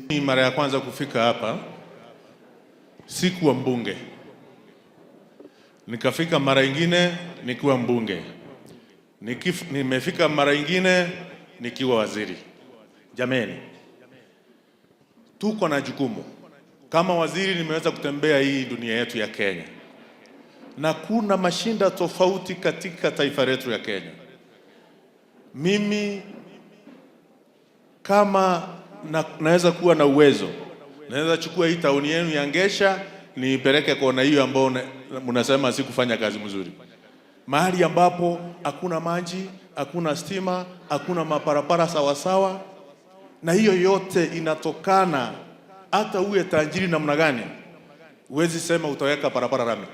Ni mara ya kwanza kufika hapa, sikuwa mbunge, nikafika mara ingine nikiwa mbunge, nimefika mara ingine nikiwa waziri. Jameni, tuko na jukumu kama waziri. Nimeweza kutembea hii dunia yetu ya Kenya, na kuna mashida tofauti katika taifa letu ya Kenya. Mimi kama naweza kuwa na uwezo, naweza chukua hii tauni yenu ya Ngesha niipeleke kona hiyo ambao mnasema sikufanya kazi mzuri, mahali ambapo hakuna maji, hakuna stima, hakuna maparapara sawasawa, na hiyo yote inatokana, hata uwe tajiri namna gani, huwezi sema utaweka parapara lami,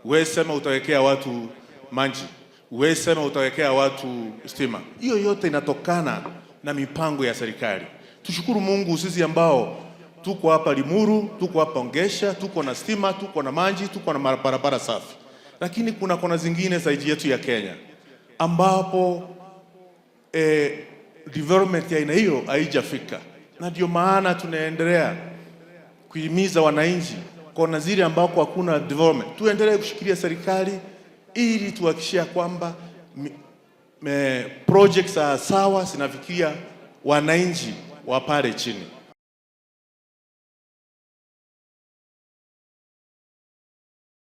huwezi sema utawekea watu maji, huwezi sema utawekea watu stima. Hiyo yote inatokana na mipango ya serikali. Tushukuru Mungu sisi ambao tuko hapa Limuru, tuko hapa Ngesha, tuko na stima, tuko na maji, tuko na barabara safi, lakini kuna kona zingine za nchi yetu ya Kenya ambapo development ya aina hiyo haijafika, na ndio maana tunaendelea kuhimiza wananchi kona zile ambako hakuna development, tuendelee kushikilia serikali ili tuhakikishia kwamba projects za sawa zinafikia wananchi wa pale chini.